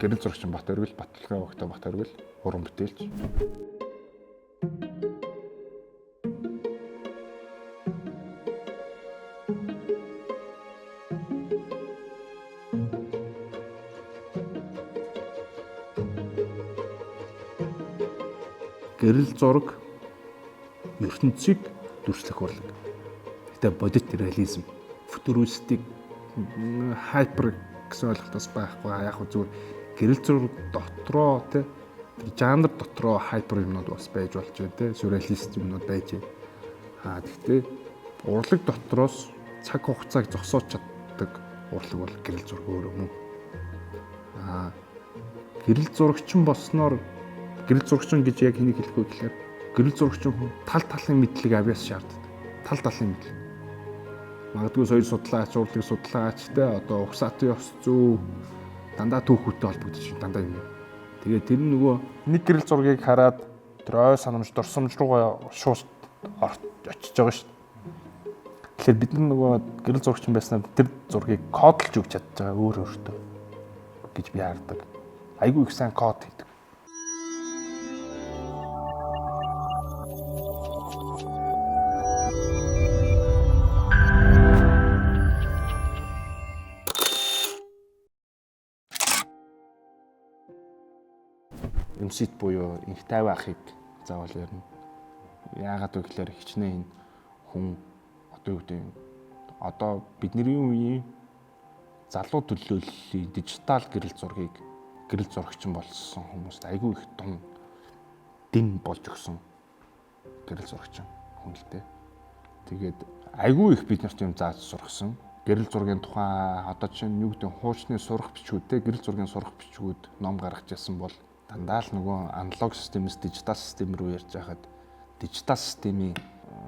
Гэрэл зурагчин Батөргөл, Баталгаа багтаа Батөргөл, уран бүтээлч. Гэрэл зураг ертөнцийг дүрслэх урлаг. Гэтэ бодит реализм, футуристик, хайпер гэсэн ойлголт бас байхгүй. Яг хөө зүгээр гэрэл зураг дотроо те тэр жанр дотроо хайпер юмнууд бас байж болж байна те сюрреалист юмнууд байж байна. Аа тэгтээ урлаг дотроос цаг хугацааг зогсоож чаддаг урлаг бол гэрэл зураг өөр юм. Аа гэрэл зурагчин болсноор гэрэл зурагчин гэж яг хэнийг хэлэх вэ гэхээр гэрэл зурагчин хүн тал талын мэдлэг авьяас шаарддаг. Тал талын мэдлэг. Магадгүй соёл судлаач, урлаг судлаач те одоо угсаатын ёс зүй дандаа түүхүүтэй холбогдож дандаа юм. Тэгээ тэр нь нөгөө нэг гэрэл зургийг хараад тэр ой санамж, дурсамж руугаа шууд очиж байгаа шүү дээ. Тэгэхээр бид нар нөгөө гэрэл зурагчин байснаар тэр зургийг кодлж өгч чадж байгаа өөр өөртөө гэж би хардаг. Айгүй их сайн код хийдэг. Эмсит буюу инх тайван ахыг заавал ярина. Яагаад вэ гэхээр хичнээн энэ хүн одоо юу гэдэг одоо бидний үеийн залуу төлөөллийн дижитал гэрэл зургийг гэрэл зурагчин болсон хүмүүст айгүй их тун дэн болж өгсөн гэрэл зурагчин хүн л дээ. Тэгээд айгүй их бид нарт юм зааж сургасан. Гэрэл зургийн тухай одоо чинь юу гэдэг хуучны сурах бичгүүдтэй гэрэл зургийн сурах бичгүүд ном гаргаж ирсэн бол дандаа л нөгөө аналог системээс дижитал систем рүү ярьж байхад дижитал системийн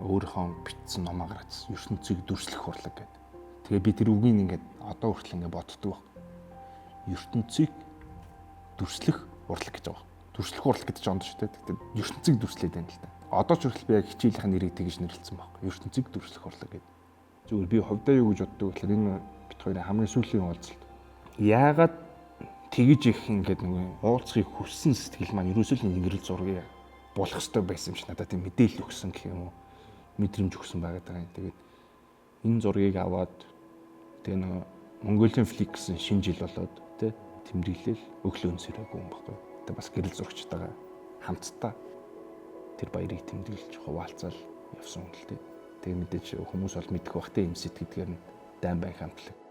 өөрийнхөө бичсэн номоо гаргацсан. ертөнцийг дүрслэх урлаг гэдэг. Тэгээ би тэр үгийг ингээд одоо хүртэл ингээд боддог баг. ертөнцийг дүрслэх урлаг гэж байгаа. Дүрслэх урлаг гэдэг чинь онд шүү дээ. Тэгтээ ертөнцийг дүрслээд байна л да. Одоо ч хүртэл би яг хичээлийнх нь нэрийг тэгж нэрлэлсэн баг. Ертөнцийг дүрслэх урлаг гэдэг. Зүгээр би хувьдаа юу гэж боддог вэ гэхээр энэ бит хоёрын хамгийн сүүлийн уулзалт. Яагаад тэгж их ингээд нөгөө уулзахыг хүссэн сэтгэл маань ерөөсөө л гэрэл зургийг болох ёстой байсан юм шиг надад тийм мэдээлэл өгсөн гэх юм уу, мэдрэмж өгсөн байгаад байгаа юм. Тэгээд энэ зургийг аваад тэгээ нөгөө Mongolian Flick гэсэн шинэ жил болоод тэ тэмдэглэл өглөө өнсөрөөгүй юм баггүй. Тэгээ бас гэрэл зурагчтайгаа хамтдаа тэр баярыг тэмдэглэж хуваалцаал явсан юм л тэ. Тэгээ мэдээж хүмүүс бол мэдэх бах тэ юм сэтгэдгээр нь дайн байн хамтлаг.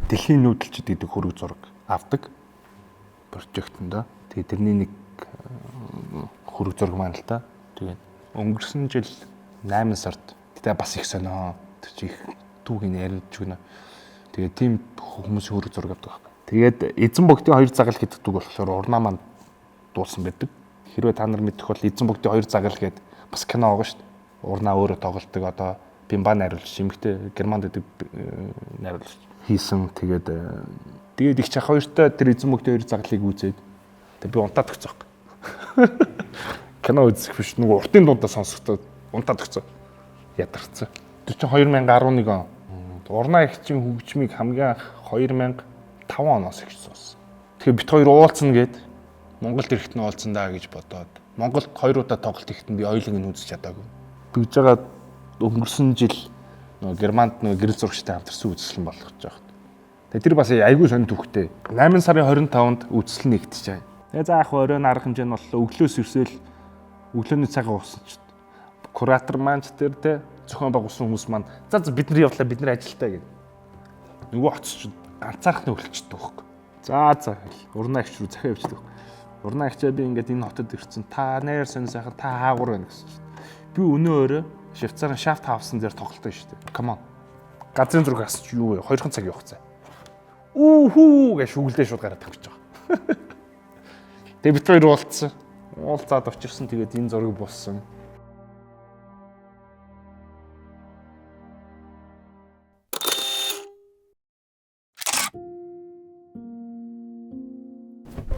Дэлхийн нүүдэлчд гэдэг хөрөг зураг авдаг прожектэндээ. Тэгээ тэрний нэг хөрөг зураг маань л та. Тэгээд өнгөрсөн жил 8 сард гэтээ бас их сонио. Тэр чи их түүхийг ярьж өгнө. Тэгээ тийм хүмүүсийн хөрөг зураг авдаг байхгүй. Тэгээд эзэн богдын хоёр загал гэдэг үг болохоор урнаа маань дуусан байдаг. Хэрвээ та нар мэдэх бол эзэн богдын хоёр загал гэдэг бас кино байгаа шүү дээ. Урнаа өөрөө тоглолдог одоо Бимба найруулагч, эмэгтэй Германд гэдэг найруулагч хийсэн. Тэгээд тэгээд их чах хоёртой тэр эзэн богдын хоёр загалыг үзээд тэгээд би унтаад өгсөн байхгүй. Кино үзэх биш нөгөө уртын дундаа сонсохдоо унтаад өгсөн. Ядарсан. Тэр чинь 2011 он. Урнаа эгчийн хөгжмийг хамгийн анх 2005 оноос эхэлж сонссон. Тэгэхээр бит хоёр уулзна гэд Монголд ирэхэд нь уулзсан даа гэж бодоод Монголд хоёр удаа тоглолт ихэд нь би хоёуланг нь үзэж чадаагүй. Тэгж байгаа өнгөрсөн жил нөгөө Германд нөгөө гэрэл зурагчтай хамтарсан үзэсгэлэн болох гэж байгаа. Тэгээ тэр бас айгүй сонь түүхтэй. 8 сарын 25-нд үзэсгэлэн нэгтжээ. Тэгээ за яг оройн арга хэмжээ нь боллоо. Өглөөс ирсэл өглөөний цагаан уусан ч куратор маань ч тэр те зохион байгуулсан хүмүүс маань за за бид нар явлаа бид нар ажилтаа гэв. Нөгөө оцч ганцаархны өлчдөг байхгүй. За за урнаа эгч рүү захиа явчихдаг. Урнаа эгчээ би ингээд энэ хотод ирсэн. Та нэр сонь сайхан та хаагур байна гэсэн чинь. Би өнөө өрөө Швейцарын Шафт хаусан дээр тоглолтой шүү дээ. Come on. Газрын зураг асч юу вэ? 2хан цаг явах цай. Үүхүү гэж шүглдээ шууд гараад тавьчих байгаа. Тэгээ бит хоёр уулзсан. Уулзаад очирсан тэгээд энэ зураг болсон.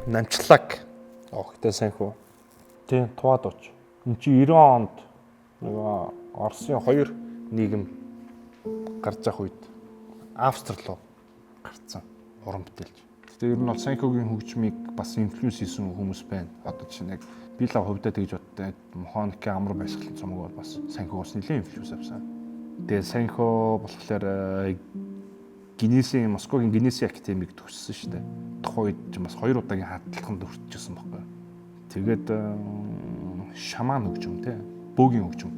Намчлаг. Огтой сайн хүү. Тийм, туаад оч. Энд чи 90 онд Нөгөө Оросын хоёр нийгэм гарч явах үед Австри руу гарцсан уран бүтээлч. Гэтэ ер нь бол Санхогийн хөгжмийг бас influence хийсэн хүмүүс байна. Одоо жишээ нь яг би л хувьдаа тэгж боддог. Мохоникийн амар баясгалан цомог бол бас Санхогоос нэлээд influence авсан. Тэгээ Санхо болохоор Гиннесийн Москвагийн Гиннесийн академиг төгссөн шүү дээ. Тухайн үед ч бас хоёр удаагийн хадгалаханд хүрчихсэн байхгүй. Тэгээд шаман хөгжим те, бөөгийн хөгжим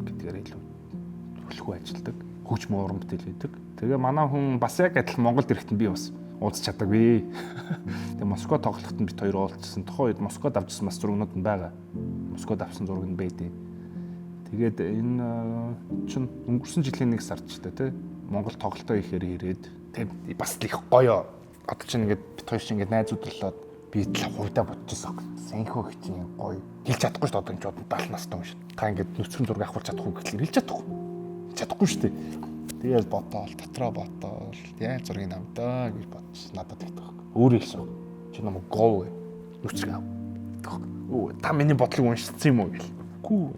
гэдгээр илүү түлхүү ажилладаг. Хөгжим уран бүтээл хийдэг. Тэгээ манай хүн бас яг адилхан Монголд ирэхэд нь би бас уулзч чадаагүй. Тэгээ Москва тоглоход нь бит хоёр уулзсан. Тухайн үед Москвад авчихсан бас зургнууд нь байгаа. Москвад авсан зураг нь байдیں۔ Тэгээд энэ чин өнгөрсөн жилийн нэг сард ч тэ Монгол тоглолтоо ихээр ирээд тэг бас л их гоё. Одоо чинь ингээд бит хоёр чинь ингээд найзууд болоод би л хувьдаа бодчихсон. Санхүү хчин гоё. Хэлж чадахгүй шүү дээ одоо энэ ч одоо 70 настай юм шиг. Та ингээд нүцгэн зураг авах чадахгүй гэхлээр хэлж чадахгүй. Чадахгүй шүү дээ. Тэгэл бодоол, дотроо бодоол, яаж зургийг авдаа гэж бодчих. Надад тэгдэг байхгүй. Өөрөө хэлсэн. Чи намайг гов гэ. Нүцгэн ав. Өө та миний бодлыг уншсан юм уу гэл. Гүү.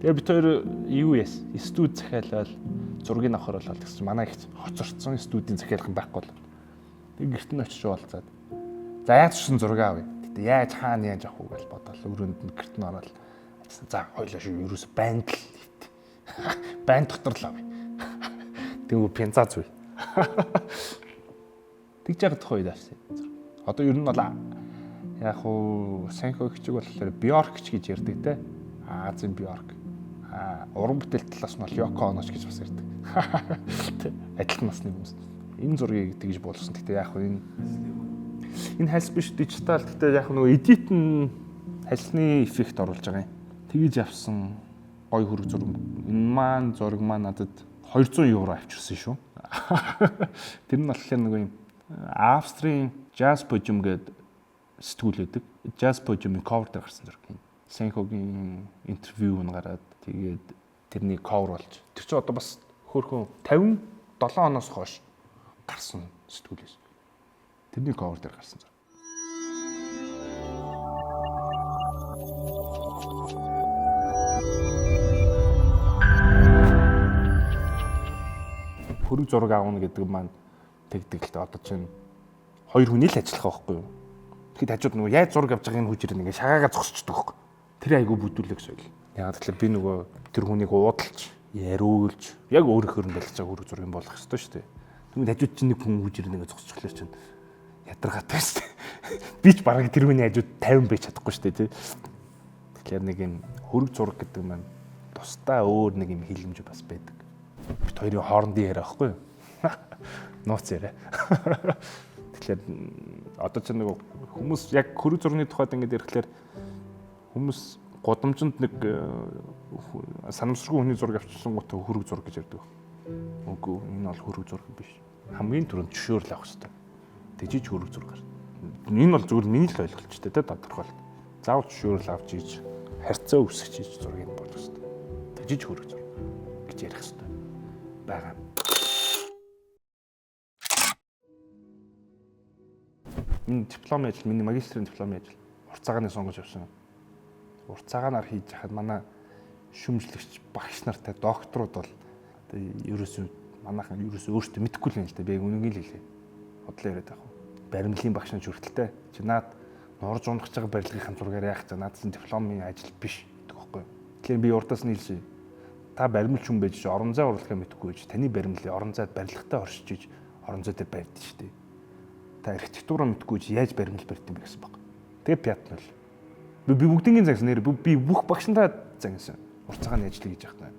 Тэгээ бит хоёр юу яас? Студ захиалал зургийг авахар болол гэсэн чинь манай их хоцорцсон студийн захиалах юм байхгүй бол. Тэг гэрт нь очиж уулзаад. За яаж ч гэсэн зураг авъя. Гэтэ яаж хаана яаж авах уу гэж бодоол өрөөнд нь гэрт нь ороод за хоёлаа шүү ерөөс банд л хит. Банд дотор л авъя. Тэгвэл пенза зүй. Тэгж яагаад тухайн үед авсан. Одоо ер нь бол яг уу Санхо хичиг болохоор Бьорк ч гэж ярьдаг те. Азийн Бьорк. А уран бүтээл талаас нь бол Йоко Оно ч гэж бас ярьдаг. Адилхан насны хүмүүс. Энэ зургийг тэгж буулгасан. Гэтэ яг уу энэ хальс биш дижитал. Гэтэ яг нөгөө edit нь хальсны эффект оруулж байгаа юм. Тэгж авсан гой хөрөг зураг. Энэ маань зураг маань надад 200 евро авчирсан шүү. Тэр нь болохоор нөгөө юм Австрийн Jazz Podium гэдэг сэтгүүл байдаг. Jazz Podium-ийн cover дээр гарсан зураг юм. Санхогийн интервью нь гараад тэгээд тэрний cover болж. Тэр чинь одоо бас хөөхөн 57 оноос хойш гарсан сэтгүүлээс. Тэрний cover дээр гарсан зураг. Хөрөг зураг аавна гэдэг маань тэгдэг л дээ. Одоо чинь хоёр хүний л ажиллах байхгүй юу? Тэгэхэд хажууд нөгөө яаж зураг авч байгааг нь хүч ирнэ ингээ шагаагаа зогсчдөг байхгүй. Тэр айгүй бүдүүлэг соёл. Яг тэгэхээр би нөгөө тэр хүнийг уудалж, яриулж, яг өөрөөхөр нь барилж байгаа хөрөг зураг болох ёстой шүү дээ. Тэгмэд хажууд чинь нэг хүн хүч ирнэ ингээ зогсчихлоо чинь ядаргаатай шүү дээ. Би ч бараг тэр хүний хажууд 50 байж чадахгүй шүү дээ тий. Тэгэхээр нэг юм хөрөг зураг гэдэг маань тусдаа өөр нэг юм хилэмж бас байдаг. Бит хоёрын хоорондын яриа байхгүй юу? Нууц яриа. Тэгэхээр одоо ч нэг хүмүүс яг хөрөг зургийн тухайд ингэж ярихлаар хүмүүс гудамжинд нэг санамсаргүй хүний зураг авчирсан гут хөрөг зураг гэж ярьдаг. Үгүй энэ бол хөрөг зураг биш. Хамгийн түрүүнд зөвшөөрөл авах хэрэгтэй. Тэжиж хөрөг зураг гар. Энэ бол зүгээр миний л ойлголттой те тодорхойлт. Заавал зөвшөөрөл авч ийж харьцаа үүсгэж ийж зургийг болох хэрэгтэй. Тэжиж хөрөг зураг гэж ярих хэрэгтэй байгаа. Энэ дипломын ажил, миний магистрийн дипломын ажил урт цагааны сонгож авсан. Урт цагаанаар хийж хахад манай шүмжлэгч багш нартай докторууд бол ерөөсөө манайхан ерөөсөө өөртөө мэдэхгүй л юм л да. Би яг үнэнийг л хэлье. Бодлоо яриад байх уу. Баримлын багш нар ч хүртэлтэй. Чи наад нурж унах гэж байгаа барилгын зургаар яах вэ? Наад чинь дипломын ажил биш гэдэг байхгүй юу? Тэгэхээр би урдаас нь хэлсэн. Та баримлч хүн байж орон зай урлагаа мэдэхгүй байж таны баримлыг орон зайд барилгатай оршиж иж орон зай дээр барьд шүү дээ. Та архитектураа мэдэхгүй чи яаж баримл барьд юм бэ гэсэн баг. Тэгээ 5-0. Би бүгднийг загсан нэр би бүх багш нараа загсан. Урт цагааны ажлыг хийж явах таа.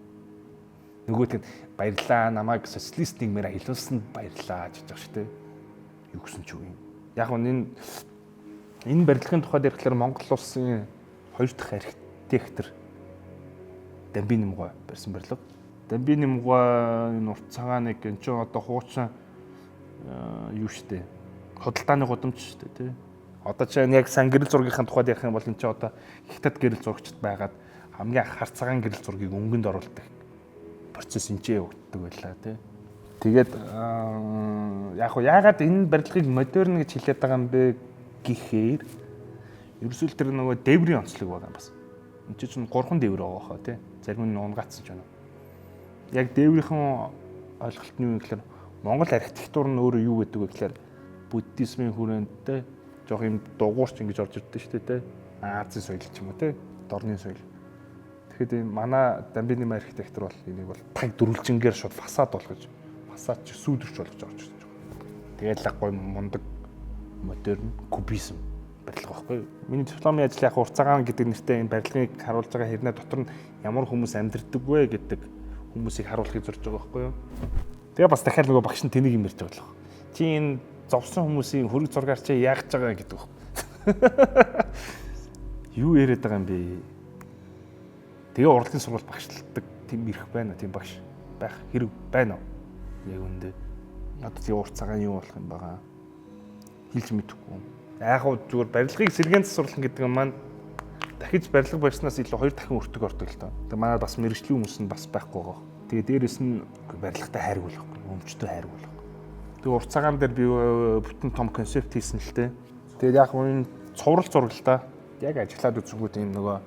Нөгөөх нь баярлаа намайг социалист нийгмээр аялуулсанд баярлаа гэж байгаа шүү дээ. Юу гэсэн ч үг юм. Яг нь энэ барилгын тухайд ярихлаар Монгол улсын хоёр дахь архитектор Дамби Нэмгой барьсан барилга. Дамби Нэмгой энэ урт цагааныг энэ ч одоо хуучин юу штэ худалдааны гудамж штэ тий. Одоо чи яг сан гэрэл зургийнхаа тухайд ярих юм бол энэ чи одоо хятад гэрэл зурагчд байгаад хамгийн хар цагаан гэрэл зургийг өнгөнд оруулдаг процесс энэ ч явагддаг байлаа тий. Тэгээд яг хуу яагаад энэ барилгыг модерн гэж хэлээд байгаа юм бэ гэхээр ерөөсөө тэр нөгөө дээврийн онцлог байгаа юм бас. Энд чинь 3 дээвэр байгаа хаа тий. Зарим нь унгаацсан ч байна. Яг дээврийнхэн ойлголт нь юу юм гэхээр Монгол архитектур нь өөрөө юу гэдэг вэ гэхээр буддизмын хүрээнд те жоох юм дугуурч ингэж орж ирдэ шүү дээ те. Азийн соёл ч юм уу те. Дорны соёл. Тэгэхэд энэ манай Дамбины архитектор бол энийг бол таг дөрвөлжингээр шууд фасад болгож, фасад чи сүүдэрч болгож орж ирж байгаа. Тэгээд л гоё мундаг модерн кубизм барилга байхгүй юу? Миний дипломын ажил яг урт цагаан гэдэг нэртэй энэ барилгыг харуулж байгаа хэрнээ дотор нь ямар хүмүүс амьдардаг вэ гэдэг хүмүүсийг харуулахыг зорж байгаа байхгүй юу? Тэгээ бас дахиад нөгөө багш нь тэнийг юм ярьж байгаа болох. Чи энэ зовсон хүмүүсийн хөрөг зургаар чи яах гэж байгаа гэдэг баг. Юу яриад байгаа юм бэ? Тэгээ урлагийн сургууль багшилдаг тийм эрх байна, тийм багш байх хэрэг байна уу? Яг үндэ. Одоо тэгээ урт цагаан юу болох юм байгаа? Хэлж мэдэхгүй. Яг уу зүгээр барилгыг сэргээн засварлан гэдэг нь маань дахиж барилга барьснаас илүү 2 дахин өртөг ордог л доо. Тэгээ манай бас мэрэгжлийн хүмүүс нь бас байхгүй байгаа. Тэгээ дээрэс нь барилгатай хайргуулахгүй, өмчтэй хайргуулахгүй. Тэгээ урт цагаан дээр би бүтэн том концепт хийсэн л дээ. Тэгээд яг энэ цуврал зураг л та. Яг ажиглаад үзэнгүүт юм нөгөө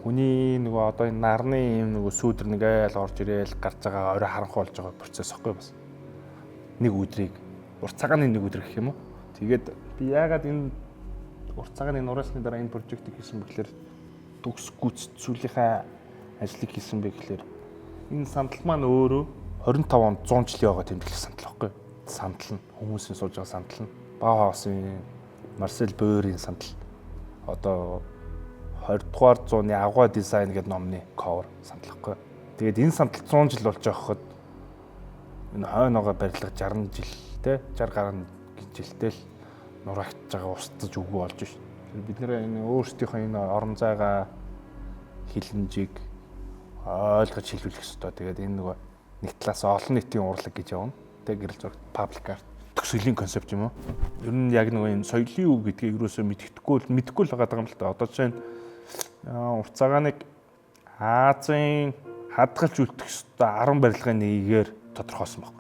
хүний нөгөө одоо энэ нарны юм нөгөө сүүдэр нэг айл орж ирээл гарч байгаа орой харанхуй болж байгаа процесс ихгүй бас. Нэг өдрийг урт цагааны нэг өдөр гэх юм уу? Тэгээд би яагаад энэ урт цагааны нураасны дараа энэ прожектыг хийсэн бэ гэхээр төгс гүйцэтгүүлийнхаа ажлыг хийсэн бэ гэхээр энэ сандал маань өөрөө 25 онд 100 жилийн байгаа тэмдэглэх сандал байхгүй. Сандал нь хүмүүсийн сууж байгаа сандал нь Баухаусын Марсел Бөөрийн сандал. Одоо 20 дугаар зууны авгаа дизайн гэдэг номны cover сандал байхгүй. Тэгээд энэ сандал 100 жил болж байхад энэ хойноогоо барилга 60 жил те 60 гаруй жилдээ л нураагдж байгаа устдаж үгүй болж шин. Бид нэр энэ өөрсдийнхөө энэ орон зайгаа хилэнжийг ойлгож хэлүүлэх ёстой. Тэгээд энэ нөгөө нэг талаас олон нийтийн урлаг гэж явна. Тэг гэрэл зураг public art төгсгөлийн концепт юм уу? Ер нь яг нөгөө энэ соёлын үг гэдгийг ерөөсөө мэдэхгүй л байгаа юм л та. Одоо жишээ нь урт цагааныг Азийн хадгалж үлдэх ёстой 10 барилгын нэгээр тодорхойлсон баг.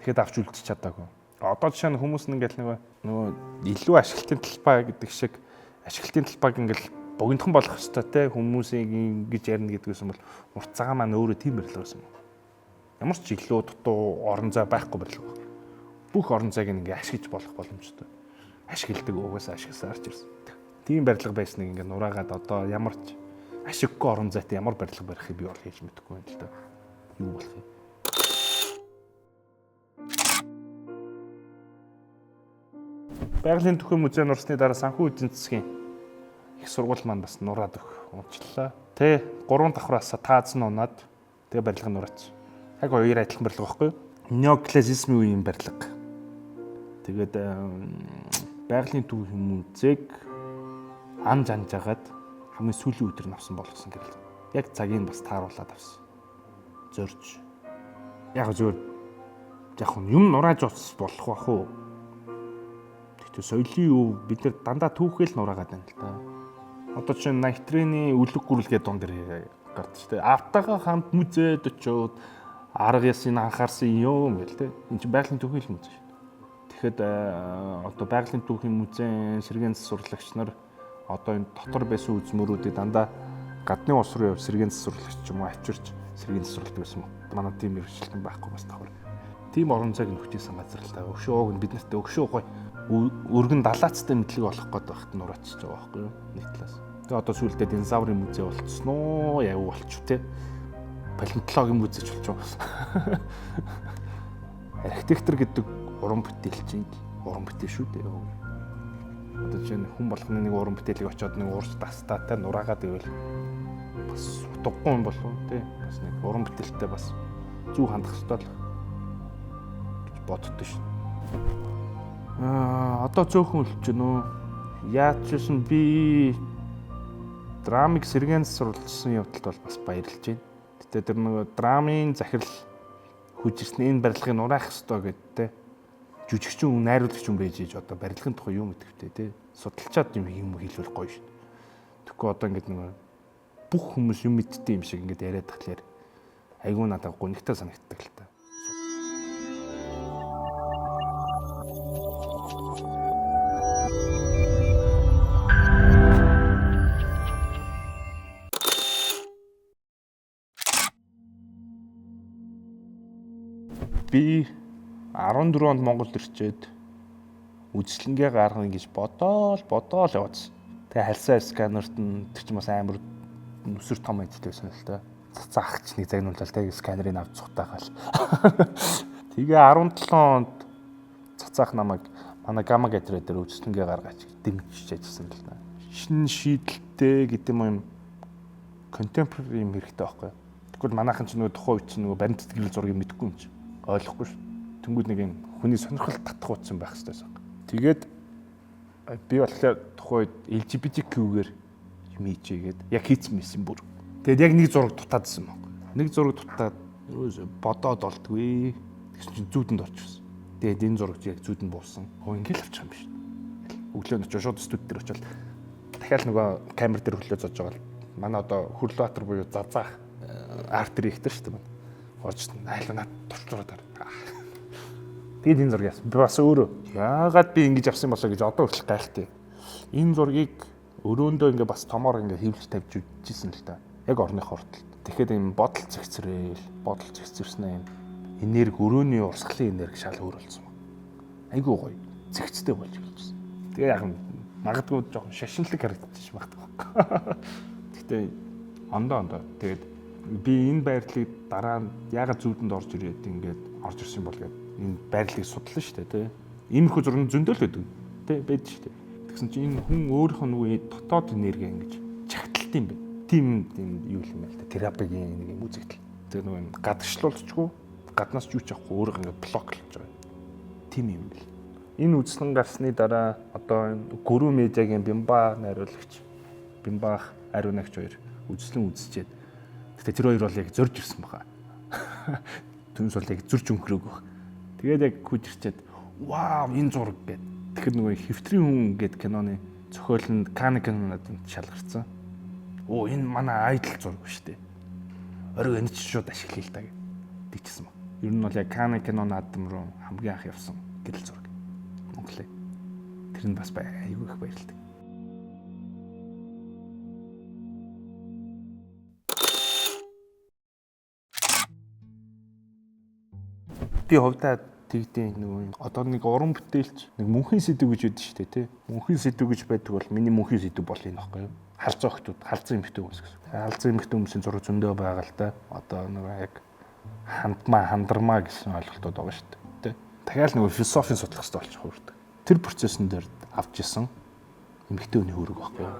Тэгэхэд авч үлдчих чадаагүй. Одоо жишээ нь хүмүүс нь ингээл нөгөө илүү ашиглалтын талбай гэдэг шиг ашиглалтын талбайг ингээл богинохон болох ёстой те хүмүүсийг ингэж ярина гэдгээс юм бол урт цагаан маань өөрөө тийм барилга байсан юм. Ямар ч илүү дутуу орон зай байхгүй барилга баг. Бүх орон зайг ингээ ашиглаж болох боломжтой. Ашигладаг угаасаа ашигласаар ч ирсэн. Тийм барилга байсныг ингээ нураагаад одоо ямар ч ашиггүй орон зайтай ямар барилга барихыг би бол хийж мэдэхгүй байна л да. Юу болох юм? Байгалийн түүхийн музей нурсны дараа санхүү эдийн засгийн их сургууль маань бас нураад өгөх унчлаа. Тэ 3 давхраас тааз нь унаад тэгээ барилга нураач. Яг хоёр адилхан барилга байхгүй юу? Неоклассицизмын үеийн барилга. Тэгээд байгалийн түүхийн музейг анж анжаагаад хамгийн сүүлийн өдөр нь авсан болгосон гэрэл. Яг цагийг бас тааруулаад авсан. Зорж. Яг зөвөр яг юм нурааж ус болох бах уу? Гэхдээ соёлын юу бид нар дандаа түүхэл нураагаад байна л да. Одоо чинь Найтрины үлэг гүрэлгээ дуун дээр гардаг шүү дээ. Автагаа хамт музейд очиод арга ясын анхаарсан юм гэл те. Энд чинь байгалийн түүхийн музей шүү дээ. Тэгэхэд одоо байгалийн түүхийн музейн сэргээн засварлагч нар одоо энэ дотор байсан үзмөрүүдийг дандаа гадны улс руу яв сэргээн засварлагч ч юм уу авчирч сэргээн засварладаг байсан юм. Манай тийм мэргэжилтэн байхгүй бас давхар. Тийм орон зайг нь хүчээсэн газар л та. Өшөө ууг нь бид нарт өшөө гой өргөн далаацтай мэдлэг болох гээд байхад нураачиж байгаа байхгүй юу? Нэг талаас. Тэгээ одоо сүүлдээ динозаврын музей болцсон уу? Яг болчих те. Палеонтологийн музей ч болчих. Архитектор гэдэг уран бүтээлч уран бүтээл шүү дээ. Одоо жишээ нь хүн болгоны нэг уран бүтээлийг очиод нэг уурч дастаатай нураагаад ивэл бас утгагүй юм болов тий. Бас нэг уран бүтээлтэй бас зөв хандах ёстой л гэж боддоо шин. Одоо цөөхөн үлдэж гэнэ үү? Яаж ч байсан би драмыг сэргээн сурвалжсан явдалд бол бас баярлж байна. Гэтэ тэр нөгөө драмын захирал хүжирсэн энэ барилгыг нураах ёстой гэдэг те. Жүжигчин хүн, найруулагч хүн байж иж одоо барилгын тухай юу мэдэх вэ те. Судалчаад юм хэлвэл гоё шин. Тэгэхгүй одоо ингээд нөгөө бүх хүмүүс юм мэддэг юм шиг ингээд яриад тахлаар айгүй надад гонигтай санагддаг л та. Би 14 онд Монголд ирчээд үзэсгэлэнгээ гаргана гэж бодоол бодоол яваадсан. Тэгээ хальсаа сканерт нь тэр чинь бас амар нүсэр том ажил байсан л та. Цацаа ахч нэг загнуулал тэгээ сканерыг авч цухтаагаал. Тэгээ 17 онд цацаах намайг манай Гамма Галерей дээр үзэсгэлэнгээ гаргаач дэмжиж ажилласан л та. Шинэ шийдэлтэй гэдэг юм contemporary юм хэрэгтэй байхгүй. Тэгвэл манайхан ч нөгөө тухайн үед чинь нөгөө баримт сэтгэл зургийг мэдэхгүй юм чи. Ойлгохгүй ш. Тэнгүүд нэг юм хүний сонирхол татах утсан байх хэрэгтэй байсан. Тэгээд би болохоор тухайн үед LGBTQ-гээр юм хийчээгээд яг хийцэн байсан бүр. Тэгээд яг нэг зураг дутаадсэн баг. Нэг зураг дутаад бодоод олдгүй. Тэгсэн чинь зүүдэнд орчихсон. Тэгээд энэ зураг яг зүүдэнд буусан. Хөө ингээл авчих юм биш. Өглөө нь очиж шууд студи дээр очивол дахиад нөгөө камер дээр хөлөө зодж байгаа л манай одоо Хөрлөбаатар буюу Зазаах арт директор шүү дээ. Орж айл над турчраад ар. Тэгээд энэ зургийг авсан. Би бас өөрөө яагаад би ингэж авсан болоо гэж одоо хүртэл гайхтай. Энэ зургийг өрөөндөө ингээ бас томоор ингээ хэвлэж тавьж үзчихсэн л та. Яг орныхоо хүртэл. Тэгэхэд юм бодол зэгцрээл, бодол зэгцэрсэн юм энерги өрөөний урсгалын энерги шал өөр болсон баг. Айгуу гоё. Зэгцтэй болж эхэлчихсэн. Тэгээ яг магадгүй жоохон шашинлаг харагдчих магадгүй. Гэтэ ондоо ондоо тэгээд би энэ байрлалыг дараа нь яагаад зүүдэнд орж ирээд ингээд орж ирсэн бол гээд энэ байрлалыг судлаа шүү дээ тий. Иймэрхүү зураг зөндөл байдаг тий байдаг шүү дээ. Тэгсэн чинь энэ хүн өөрийнх нь нөгөө дотоод энерги ингэж чагталт юм байна. Тийм тийм юу юм бэ л та терапигийн нэг юм үзэгдэл. Тэгээ нөгөө юм гадагшлуулчихгүй гаднаас ч юу ч авахгүй өөрөөр ингээд блоклж байгаа. Тийм юм бэл. Энэ үзлэн гарсны дараа одоо энэ Гүрүү медиагийн Бимба найруулагч Бимбаах Ариунагч хоёр үзлэн үзчихэд гэтээ тэр хоёр бол яг зорж ирсэн баха. Түүнээс бол яг зөрж өнгөрөөг баг. Тэгээд яг хүж ирчээд вау энэ зураг гэд. Тэгэхээр нөгөө хэвтрийн хүн гэд киноны зохиол нь Каны кинонод шалгарсан. Оо энэ манай айдл зураг биш үү? Орой энэ ч шууд ашиглая л да гэд тэгчихсэн баг. Ер нь бол яг Каны кино наадам руу хамгийн анх явсан гэрэл зураг. Монголын. Тэр нь бас айгүй их баярлалаа. Би хувьдаа тэгдээ нөгөө одоо нэг уран бүтээлч нэг мөнхийн сэдв гэж үүдэн шүү дээ тий. Мөнхийн сэдв гэж байдаг бол миний мөнхийн сэдв бол энэ баггүй юу? Халзан охтууд, халзан эмэгтэй хүмүүс гэсэн. Халзан эмэгтэй хүмүүсийн зураг зөндөө байгаа л да. Одоо нөгөө яг хандмаа, хандармаа гэсэн ойлголтууд байгаа шүү дээ тий. Дахиад нөгөө философийн судлах хэрэгтэй болчих хуурдаг. Тэр процессын дээр авч исэн эмэгтэй хүний хөрөг баггүй юу?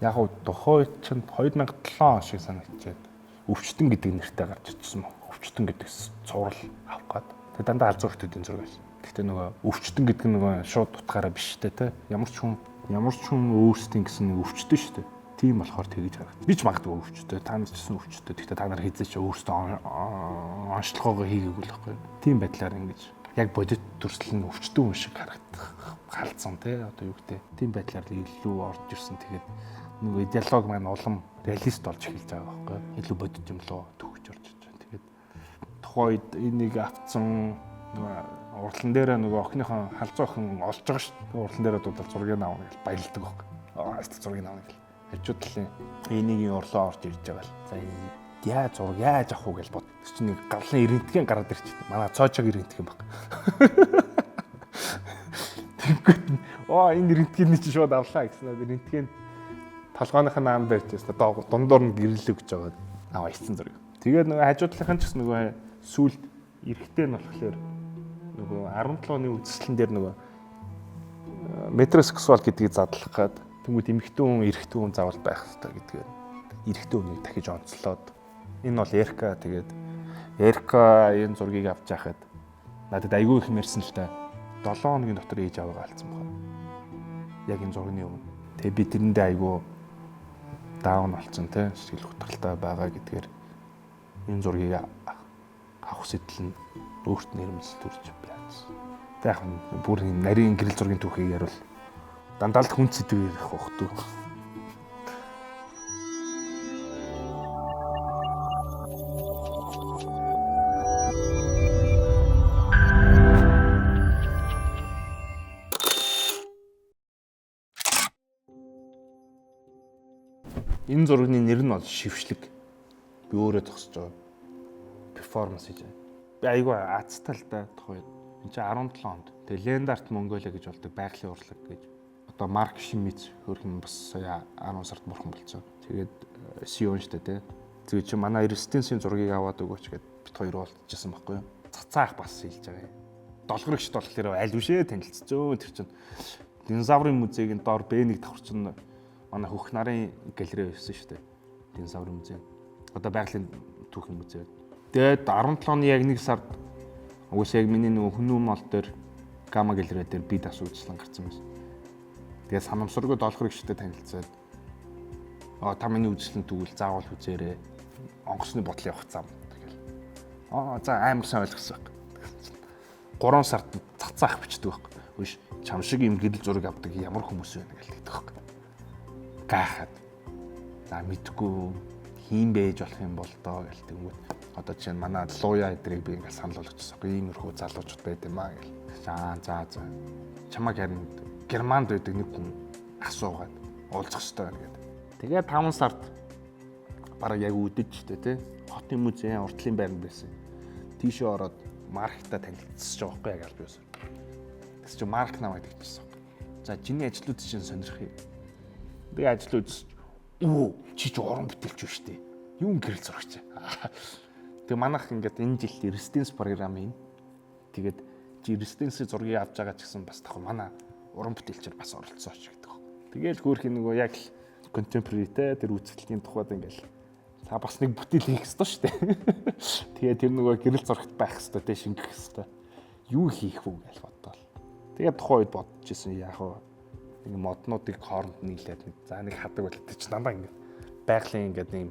Яг уу тухайн үед чинь 2007 он шиг санагдчихад өвчтөн гэдэг нэртэй гарч ирсэн мөн. Өвчтөн гэдэг цуврал авах гад. Тэгээ дандаа алзуу охтуудын зураг байсан. Гэхдээ нөгөө өвчтөн гэдэг нь нөгөө шууд утгаараа биш үү те. Ямар ч хүн өөрсдийн гэсэн нэг өвчтөн шүү дээ. Тийм болохоор тэгж харагд. Би ч магадгүй өвчтөй, та нар ч гэсэн өвчтөй. Гэхдээ та нар хэзээ ч өөрсдөө онцлогоогоо хийгээгүй л байхгүй. Тийм байдлаар ингэж яг бодит төрсөл нь өвчтөн хүн шиг харагдах халдсан те. Одоо юу гэдэг. Тийм байдлаар илүү орж ирсэн. Тэгээд нөгөө идеологи маань улам реалист болж эхэлж байгаа байхгүй. Илүү бодит юм лөө төгөж орж ирж байна. Тэгээд тухайн үед энийг авцсан нөгөө урлан дээрээ нөгөө охиныхоо халзуу охин олж байгаа шүү дээ. Урлан дээрээ дуудал зургийг авна гэж баялдаг байхгүй. Аа зургийг авна гэл. Хажуу талын энийг урлаа орж ирж байгаа л. За яа зураг яаж авах уу гэж бод. Тэр чинь нэг галлын эрентген гараад ирчихсэн. Манай цоочог эрентген баг. Тэнгүүт нь оо энэ рентгений чинь шууд авлаа гэсэн. Рентген толгойнх нь аан барьж байсан. Дундуур нь гэрэл өгч байгаа. Аваа ицсэн зураг. Тэгээд нөгөө хажуу талынх нь ч гэсэн нөгөө сүулт эрэгтэй нь болохоор нөгөө 17 оны үзэсгэлэн дээр нөгөө метросексуал гэдгийг задлах гад тэнгууд эмэгтэй хүн эрэгтэй хүн заавал байх хэрэгтэй гэдгээр эрэгтэй хүнийг дахиж онцлоод энэ бол Эрка тэгээд Эрка энэ зургийг авч яхад надад айгүй их мэрсэн л та 7 хоногийн дотор ээж аваагаа алдсан байна. Яг энэ зургийн өмнө. Тэгээ би тэрэндээ айгүй даун болсон те сэтгэл хөдлөлтэй байгаа гэдгээр энэ зургийг авах сэтэл нь өөрт нэрмэл төрж байсан. Тэг яг бүр юм нарийн гэрэл зургийн түүхийг ярил дандаа л хүн сэдв ярих бох түү. Энэ зургийн нэр нь бол шившлэг. Би өөрөө зогсож байгаа. Перформанс хийж байгаа. Би айгүй азтай л да тухайд. Энд чинь 17 онд. Тэгээ Land Art Mongolia гэж болдог байгалийн урлаг гэж. Одоо Марк Шмидт хөөрхөн бас сая 10 сард бурхан болцсон. Тэгээд Сион штэ тий. Тэгээ чи манай Резистенсийн зургийг аваад өгөөч гэд бит хоёр уулзчихсан байхгүй юу? Цацаах бас хэлж байгаа юм. Долгорогчд болохоор аль үшээ танилцсан. Тэр чинь динозаврын музейгийн доор Б1 давхар чинь манай хөх нарын галерей байсан шүү дээ. Динозаврын музей. Одоо байгалийн түүхийн музей. Тэгээд 17 оны яг нэг сард угсаа яг миний нөгөө хүмүүн мол дээр гамма галерей дээр би дас үйлчлэн гарсан байсан. Тэгээд санамсаргүй долгорогчтой танилцаад та миний үйлчлэн тэгвэл заавал үзээрэй. Онгоцны бодол явах зам тэгэл. За амар сайн ойлгосон байх. 3 сард цацаах бичдэг байхгүй. Үш чам шиг юм гэрэл зураг авдаг ямар хүмүүс вэ гэж хэлдэг байхгүй. Гайхаад. За мэдгүй хийм байж болох юм бол доо гэл тэнгүүт. Одоо жишээ нь манай луяа эдрийг би ингээл санал болгочихсон. Иймэрхүү залуучууд байд юм аа гэл. За. Чамайг харин Германд байдаг нэг хүн асуугаад уулзах хэрэгтэй байна гэдэг. Тэгээ 5 сард бараг яг үдэж штэ тий. Хотын музейн уртлын байранд байсан. Тийшээ ороод Марктай танилцсаж байгаа байхгүй яг аль биесээр. Тэгс чи Марк намайг тэгчихсэн. За чиний ажлууд чинь сонирхъя. Тэгээ ажил үзэж чи ч уран бүтээлч үү штэ. Юун гэрэл зурагч. Тэгээ манайх ингээд энэ жил резиденс програм юм. Тэгээд чи резиденсийн зургийг авч байгаа ч гэсэн бас давхар манай уран бүтээлчээр бас оролцооч гэдэг. Тэгээл хөөрхийн нөгөө яг л contemporary те тэр үзэгдлийн тухайд ингээл та бас нэг бүтээл хийх ёстой шүү дээ. Тэгээ тэр нөгөө гэрэл зурагт байх ёстой те шингэх ёстой. Юу хийх вэ гэж боддоол. Тэгээ тухайн үед бодож исэн яах вэ? Нэг моднуудыг хооронд нийлээд нэг за нэг хадаг бол тэр чинь дандаа ингээд байгалийн ингээд нэг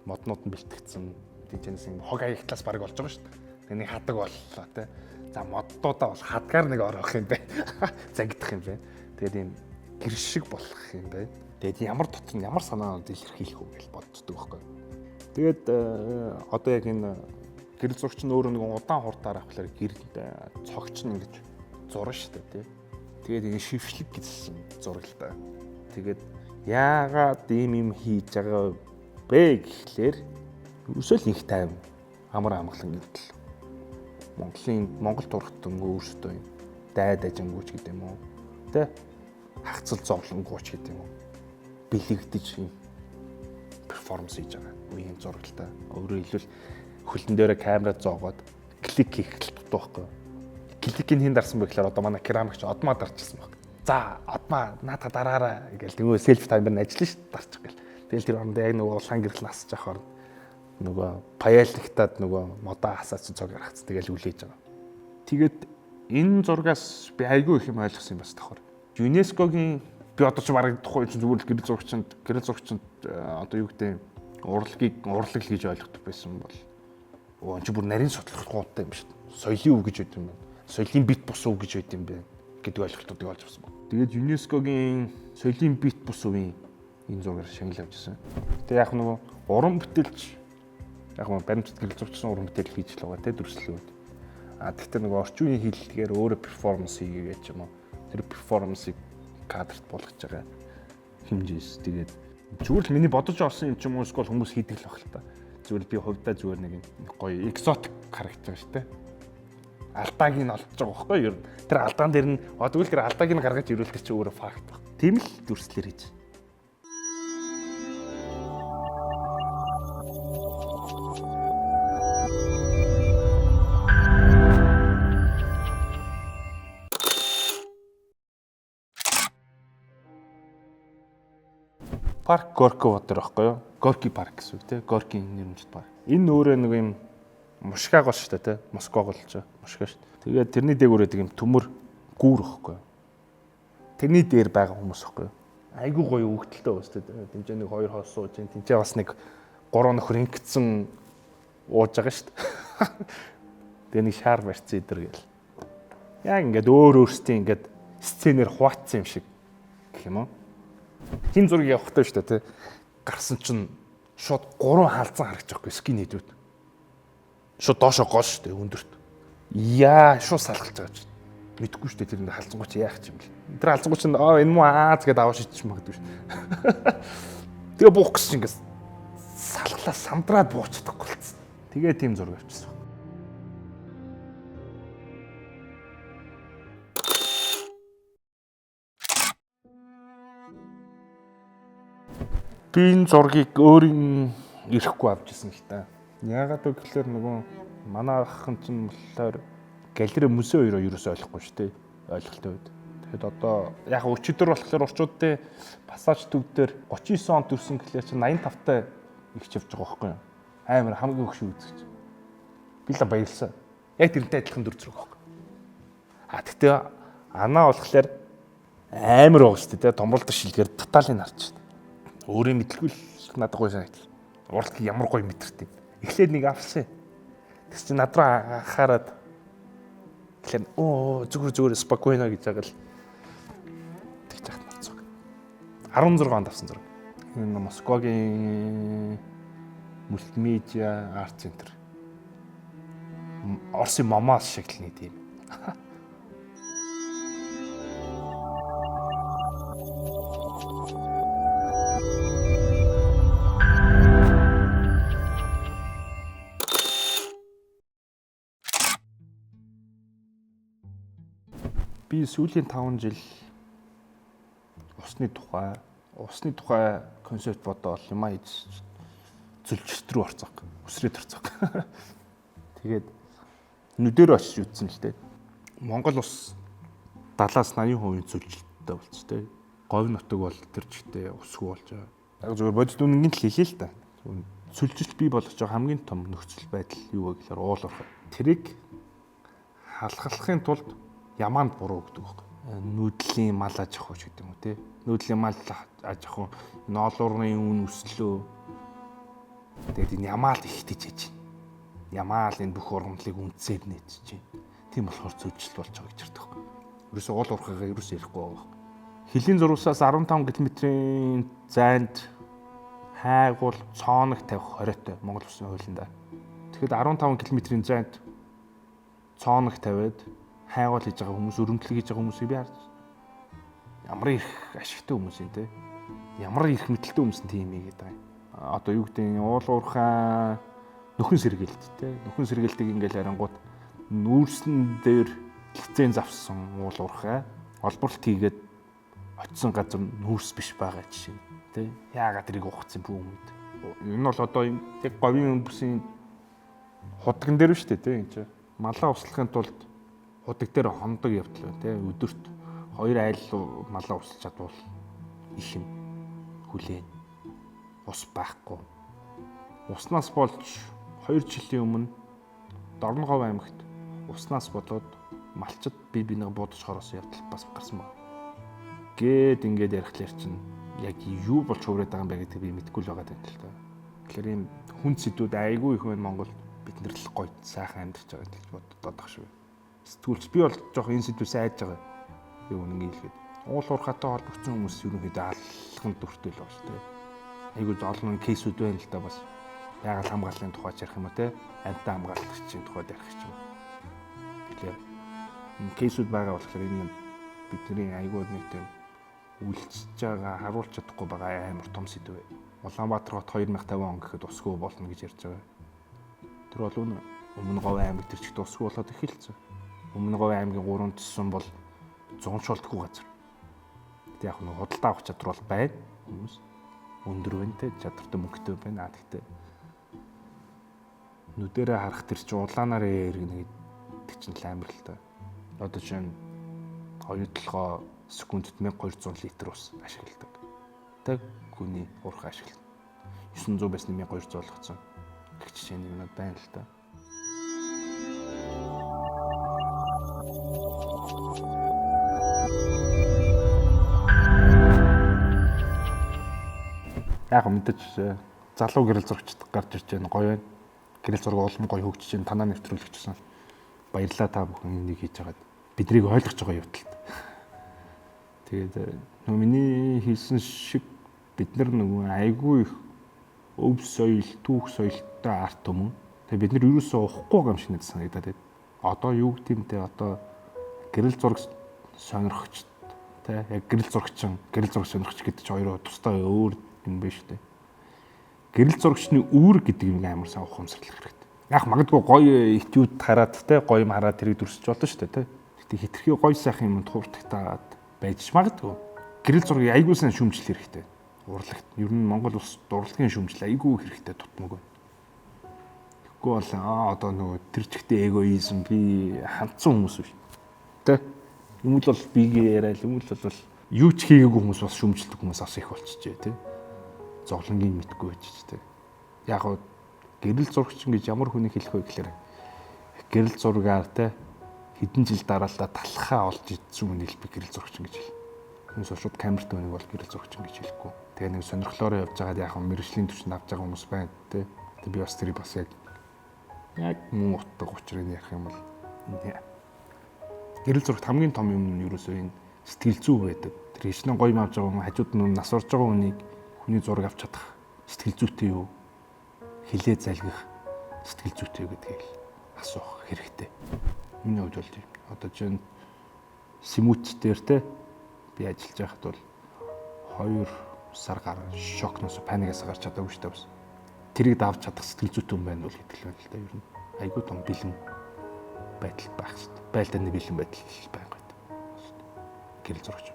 моднууд нь бэлтгэгдсэн тийчнээс юм хог аягтлаас баг болж байгаа шүү дээ. Тэгээ нэг хадаг боллоо те. За моддуудаа бол хадгаар нэг ороох юм бэ. Зангидах юм бэ. Тэгээд ийм гэр шиг болох юм байна. Тэгээд ямар дотор нь ямар санаанууд илэрхийлэх үү гэж боддог байхгүй. Тэгээд одоо яг энэ гэрэл зурагч нь өөрөө нэг удаан хурдаар авахлаар гэрэл цогч нь ингэж зурна шүү дээ тий. Тэгээд ингэ шившлэг гэсэн зураг л та. Тэгээд яагаад ийм юм хийж байгаа бэ гэхлээр ерөөсөө л их тайван амар амгалан гэдэл. Монгол турхтан өөрсдөө юм дайд ажингууч гэдэг юм уу тэ хагцал зовлонгууч гэдэг юм уу бэлэгдэж юм перформанс хийж байгаа үеийн зураг л та. Өөрөөр хэлбэл хөлн дээрээ камера зоогоод клик хийх л дутуу байхгүй. Кликийг хэн дарсан бэ гэхээр одоо манай керамикч Одмаа дарчихсан баг. За Одмаа наадха дараарай гэл нөгөө селф таймер нь ажиллана шүү дарчих гэл. Тэгэл тэр оронд яг нөгөө улаан гэрэл насаж авах орно. Нөгөө паяльниктаад нөгөө модоо асаач цог гаргацсан. Тэгэл үлээж байгаа. Тэгээд энэ зургаас би айгүй их юм ойлгосон юм бас давхар. ЮНЕСКО-гийн би одоо ч бараг тухайн чинь зүгээр л гэрэл зурагчинд одоо юу гэдэг урлагийг урлаг л гэж ойлгодог байсан бол өө чи бүр нарийн судлах гоотой юм шүү дээ. Соёлын үг гэж байд юм байна. Соёлын бит бус үг гэж байд юм байна гэдэг ойлголтуудыг олж авсан баг. Тэгээд ЮНЕСКО-гийн соёлын бит бус үеийн энэ зургаар шагнал авч ирсэн. Гэтэ яг нөгөө уран бүтээлч яг нөгөө баримтат гэрэл зурчсан уран бүтээл хийж л байгаа те дүрслэлүүд. А тэгтээ нөгөө орчин үеийн хиллэгээр өөрөө перформанс хийгээч юм уу. Тэр перформансыг кадрт болгож байгаа хэмжээс. Тэгээд зүгээр л миний бодож олсон юм ч юм уу эсвэл хүмүүс хийдэг л баг л та. Зүгээр би хувьдаа зүгээр нэг гоё экзотик харагдаж байгаа шүү дээ. Алдааг нь олдож байгаа байхгүй юу? Тэр алдаан дээр нь тэгвэл тэр алдааг нь гаргаж ирүүлдэг чи өөрөө факт баг. Тийм л дүрслэлэр хийж. Парк Горького дээр байхгүй юу? Горки парк гэсэн үг тий. Горкийн нэрмжит парк. Энэ өөрөө нэг юм мушгаа гол шүү дээ тий. Москва гол ч мушгаа шүү. Тэгээд тэрний дээгүүр байдаг юм төмөр гүүр байхгүй юу? Тэрний дээр байгаа хүмүүс байхгүй юу? Айгуу гоё өгдөлтэй бас тий. Тэмцээ нэг хоёр хоос сууж ин тэмцээ бас нэг гурван нөхөр ингэсэн ууж байгаа шүү дээ. Тэгээ нэг шар барьцсан идэр гээл. Яг ингээд өөр өөрсдийн ингээд сценээр хуваацсан юм шиг гэх юм уу? Хин зураг явахтай шүү дээ тий. Гарсан чинь шууд гурван хаалцан харагч байхгүй скин хэдүүд. Шууд доошо гол шүү дээ өндөрт. Яа шууд салгалж байгаа чинь. Мэдгүй шүү дээ тэр нэг халзангуй чи яах юм бэл. Тэр халзангуй чинь аа энэ муу ааз гэдээ аваа шидчих магадгүй шүү. Тэгээ буух гэсэн чинь ингээд салглаа сандраад бууч чадахгүй болцсон. Тэгээ тийм зураг авчихсан. Би энэ зургийг өөрийн ирэхгүй авч ирсэн л та. Яагаад вэ гэхээр нөгөө манай ах чинь болохоор галерей музей хоёроо ерөөсөй ойлгохгүй шүү дээ. Ойлголттой байд. Тэгэхэд одоо яг өчигдөр болохоор орчуудын пассаж төв дээр 39 онд төрсэн гэхлээр чинь 85 таа ихч явж байгаа байхгүй юу? Амар хамгийн хөшөө үзэж. Би л баярлсан. Яг тэрнтэй адилхан дүр зураг байхгүй. А тэгтээ анаа болохоор амар байгаа шүү дээ. Томболдог шилгээр тоталыг харж байна. Өөрийн мэдлгүй л надад гоё санагдлаа. Уралд ямар гоё мэдэртэй. Эхлээд нэг авсан. Тэгс чи над руу анхаарад тэгэхээр оо зүгээр зүгээр спокойно гэж байгаа л тэгж яхад марцаг. 16 онд авсан зураг. Энэ Москвагийн мультимедиа арт центр. Орсын Мамаас шиг л нэг тийм. Би сүүлийн 5 жил усны тухай концепт бодоол юм аа зүлжилт рүү орцог, үсрээд орцог. Тэгээд нүдээр очиж үтсэн л дээ. Монгол ус 70-аас 80% зүлжилттэй болц тээ. Говь нутаг бол тэр чигтээ усгүй болж байгаа. Яг зөвхөн бодит үнэнгийн л хэлээ л та. Сүлжилт бий болгож байгаа хамгийн том нөхцөл байдал юу вэ гэхээр уул уурхай. Тэрийг халахлахын тулд ямаанд буруу гэдэг байхгүй. Нүүдлийн мал аж ахуй ч гэдэг юм уу те. Нүүдлийн мал аж ахуй ноол уурны үн өслөө. Тэгээд энэ ямаал ихтэж яж. Ямаал энэ бүх ургамлыг үнцээр нээчихэж байна. Тийм болохоор зүйлжилт болж байгаа гэж ярьдаг. Ерөөсөө уул уурхайгаа ерөөсөө ярихгүй байгаа. Хөлийн зурвасаас 15 км-ийн зайд хайгуул цооног тавих хориотой Монгол Улсын хуулинд. Тэгэхэд 15 км-ийн зайд цооног тавиад хайгуул хийж байгаа хүмүүс, өрөмтлөг хийж байгаа хүмүүсийг би харж ямар их ашигтай хүмүүс юм те. Ямар их мэдлэлтэй хүмүүс нь тийм ийгээд байгаа юм. Одоо юу гэдэг нь уул уурхай нөхөн сэргээлт те. Нөхөн сэргээлтийг ингээл харангуут нүүрсэн дээр лиценз авсан уул уурхай олборлт хийгээд очисон газар нүүрс биш байгаа жишээ те. Яагаад тэрийг ухацсан бүү юмд. Энэ бол одоо яг говийн өмбөрсийн худган дээр шүү дээ те энэ чинь. Малаа услахын тулд худаг дээр хондог явдал байна те. Өдөрт 2 айл малаа услаж чадвал их юм хүлээн. Ус байхгүй. Уснаас болж 2 жилийн өмнө Дорноговь аймагт уснаас болоод малчид бие биенээ буудаж хороос явдал бас гарсан байна. Гээд ингээд ярихлаар чинь яг юу болж хувраад байгаа юм бэ гэдгийг би мэдэхгүй л байгаа юм л та. Тэгэхээр ийм хүн сэдвүүд айгүй их байна Монгол. Бид нар л гоё сайхан амьдарч байгаа гэж боддог шүү. Сэтгүүлч би бол жоох энэ сэдвээс айж байгаа. Юу үнэн хэлэхэд. Уул уурхайтай холбогдсон хүмүүс ерөнхийдөө алган дүртэй л байгаа шүү дээ. Айгүй олон кейсүүд байна л да бас. Яагаад хамгааллын тухай ч ярих юм уу те? Амьтан хамгаалагчийн тухайд ярих ч юм. Тэгэхээр энэ кейсүүд байгаа болохоор энэ бидний айгүй нэг тийм үлдсэж байгаа, харуулж чадахгүй байгаа амар том сэдв. Улаанбаатар хот 2050 он гэхэд усгүй болно гэж ярьж байгаа. Тэр бол үнэ. Өмнө Говь аймаг тэр чигт усгүй болоод эхэлсэн. Өмнө Говь аймгийн 3 төсөн бол 100 шолтгүй газар. Гэтэ яг нэг худалдаа авах чадвар бол байна. Хүмүүс өндөр байна те, чадвартай мөнгөтэй байна. Гэхдээ нүдэрээ харах тэр чинь улаанаар эргэнэ гэдэг чинь л амар л та. Одоо чинь хоёр толгой секундэд 1200 литр ус ашигладаг. Тэг хүний уурхай ашиглана. 900 байсны 1200 болгоцсон. Гэх жишээний юмнууд байна л та. Яг мэдээж залуу гэрэл зурагчд гарч ирж байна. Гоё байна. Гэрэл зураг улам гоё хөгжиж байна. Танаа нэвтрүүлэгчсэн. Баярлалаа та бүхэн энийг хийж байгаад биднийг ойлгож байгаа явдалт. Тэгээд нөгөө миний хэлсэн шиг бид нар нөгөө айгүй их өв соёл, түүх соёлтой арт түмэн. Тэгээд бид нар юусоо ухахгүй байгаа юм шиг надад санагдаад байна. Одоо юу гэдэг юм те одоо гэрэл зураг сонирхогч те яг гэрэл зурагчин, гэрэл зураг сонирхогч гэдэг чинь хоёр тусдаа өөр юм байна шүү дээ. Гэрэл зурагчны үүрэг гэдэг юм амар сайн ухамсарлах хэрэгтэй. Яг магадгүй гоё этюд хараад те гоё юм хараад тэрийг дүрсэж болно шүү дээ те. Гэтэ хитрхи гоё сайхан юм тууртагтаад байж магадгүй. Гэрэл зургийг айгүй сайн шүүмжлэх хэрэгтэй. Урлагт ер нь Монгол улс урлагийн шүүмжил айгүй хэрэгтэй тутмаг байна. Тэгэхгүй бол одоо нөгөө тэр чигтээ эгоизм би хандсан хүмүүс биш. Тэ? Юм л бол бигээ яриад, юм л бол юу ч хийгээгүй хүмүүс бас шүүмжилдэг хүмүүс бас их болчихжээ, тэ? Зовлонгийн мэдгүй байж тэ. Яг гоо гэрэл зурагч гэж ямар хүнийг хэлэх вэ гэхээр гэрэл зургаар тэ хэдэн жил дараалал талхаа олж идсэн хүнийг би гэрэл зурагч гэж хэл. Хүмүүс шууд камерт үнийг бол гэрэл зурагч гэж хэлэхгүй. Тэгээ нэг сонирхлоороо явж байгаад яг мэрэгжлийн түвшинд авч байгаа хүмүүс байна тэ. Тэг би бас тэрийг бас яг мөн утга учрыг ярих юм бол гэрэл зурагт хамгийн том юм нь ерөөсөө энэ сэтгэл зүй байдаг. Тэр хичнээн гоё юм авч байгаа хүн хажууд нь нас орж байгаа хүнийг хүний зураг авч чадах сэтгэл зүйтэй юу? Хилээ залгих сэтгэл зүйтэй юу гэдгийг асуух хэрэгтэй. Миний хувьд бол тийм. Одоо чинь Сэмүт дээр те би ажиллаж байхад бол 2 сар гарan шокноос паникаас гарч чадаагүй шүү дээ бас. Тэрийг давж чадах сэтгэл зүйтэй хүн байна бол гэдэг л байна л да ер нь. Айгүй том бэлэн байдал байх хэрэгтэй. Байлдааны бэлэн байдал байнга байдаг. Гэрэл зурагч.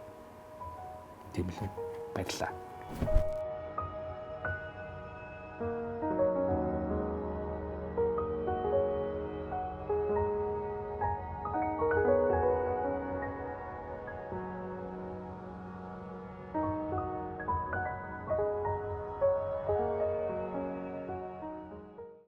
Тийм л баярлаа.